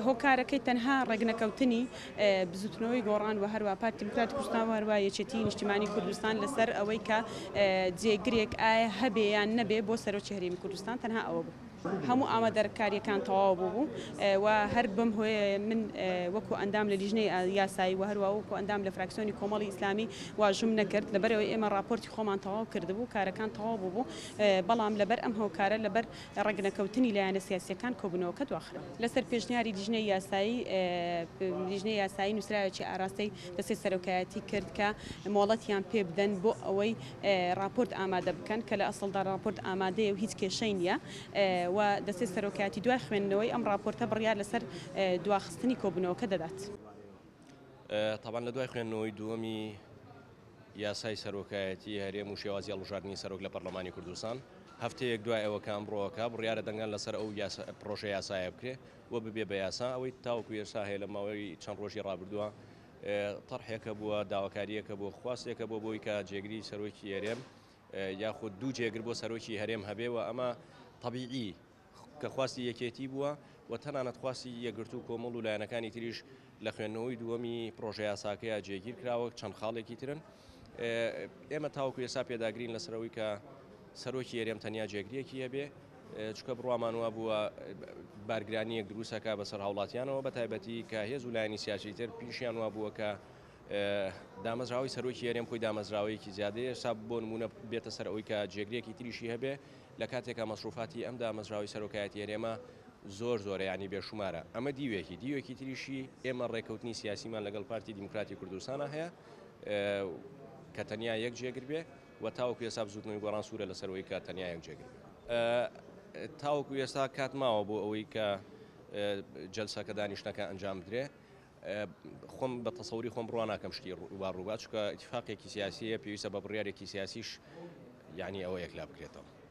هۆکارەکەی تەنها ڕێکنەکەوتنی بزوتنەوەی گۆڕان و هەروا پارتی دیموکراتی کوردستان و هەروا یەکێتی نیشتیمانی کوردستان لەسەر ئەوەی کە جێگرێک ئایا هەبێ یان نەبێ بۆ سەرۆکی هەرێمی کوردستان تەنها ئەوە بوو. هەموو ئامادەکارییەکان تەواو بووبوو و هەر بەم هۆیە من وەکو ئەندام لە لیژنەی یاسایی و هەروا وەکو ئەندام لە فراکسیۆنی کۆمەڵی ئیسلامی واژووم نەکرد لەبەرئەوەی ئێمە ڕاپۆرتی خۆمان تەواو کردبوو کارەکان تەواو بووبوو بەڵام لەبەر ئەم هۆکارە لەبەر ڕێکنەکەوتنی لایەنە سیاسییەکان کۆبوونەوەکە دواخرا. لەسەر پێشنیاری لیژنەی یاسایی، لیژنەی یاسایی نووسراوێکی ئاراستەی دەستەی سەرۆکایەتی کرد کە مۆڵەتیان پێ بدەن بۆ ئەوەی ڕاپۆرت ئامادە بکەن کە لە ئەسڵدا ڕاپۆرت ئامادەیە و هیچ کێشەی نییە و دەستەی سەرۆکایەتی دوای خوێندنەوەی ئەم ڕاپۆرتە بڕیار لەسەر دواخستنی کۆبوونەوەکە دەدات. تەبعەن لە دوای خوێندنەوەی دووەمی یاسای سەرۆکایەتی هەرێم و شێوازی هەڵبژاردنی سەرۆک لە پەرلەمانی کوردستان، هەفتەیەک دوای ئەوە کە ئەمڕۆکە بڕیارە دەنگان لەسەر ئەو پڕۆژە یاسایە بکرێ و ببێ بە یاسا. ئەوەی تاوەکو ئێستا هەیە لە ماوەی چەند ڕۆژی ڕابردووە تەرحێکە بووە، داواکارییەکە بووە، خواستێکە بووە بۆی کە جێگری سەرۆکی هەرێم یاخود دوو جێگر بۆ سەرۆکی هەرێم هەبێ و ئەمە تەبیعی کە خواستی یەکێتی بووە و تەنانەت خواستی یەکگرتوو و کۆمەڵ و لایەنەکانی تریش لە خوێندنەوەی دووەمی پڕۆژەیاساکەیا جێگیر کراوە، چەند خاڵێکی ترن. ئێمە تاوەکو ئێستا پێداگرین لەسەر ئەوەی کە سەرۆکی هەرێم تەنیا جێگرێکی هەبێ، چونکە بڕوامان وابووە بارگرانییەک دروست ئەکا بەسەر هاوڵاتیانەوە، بەتایبەتی کە هێز و لایەنی سیاسی تر پیشیان وابووە کە دامەزراوەی سەرۆکی هەرێم خۆی دامەزراوەیەکی زیادەیە، ئێستا بۆ نموونە بێتە سەر ئەوەی کە جێگرێکی تریشی هەبێ، لە کاتێکا مەسروفاتی ئەم دامەزراوەی سەرۆکایەتی هەرێمە زۆر زۆرە یانی بێشومارە ئەمە دیوێکی دیوێکی تریشی ئێمە ڕێکەوتنی سیاسیمان لەگەڵ پارتی دیموکراتی کوردستانە هەیە کە تەنیا یەک جێگر بێ و تاوەکو ئێستا بزوتنەوەی گۆڕان سوورە لەسەر ئەوەی کە تەنیا یەک جێگر بێ. تاوەکو ئێستا کات ماوە بۆ ئەوەی کە جەلسەکە دانیشتنەکە ئەنجام بدرێ. خۆم بە تەسەوری خۆم بڕوا ناکەم شتی وا ڕووبات چونکە ئیتفاقێکی سیاسیە پێویستە بە بڕیارێکی سیاسیش یعنی ئەوە یەکلا بکرێتەوە.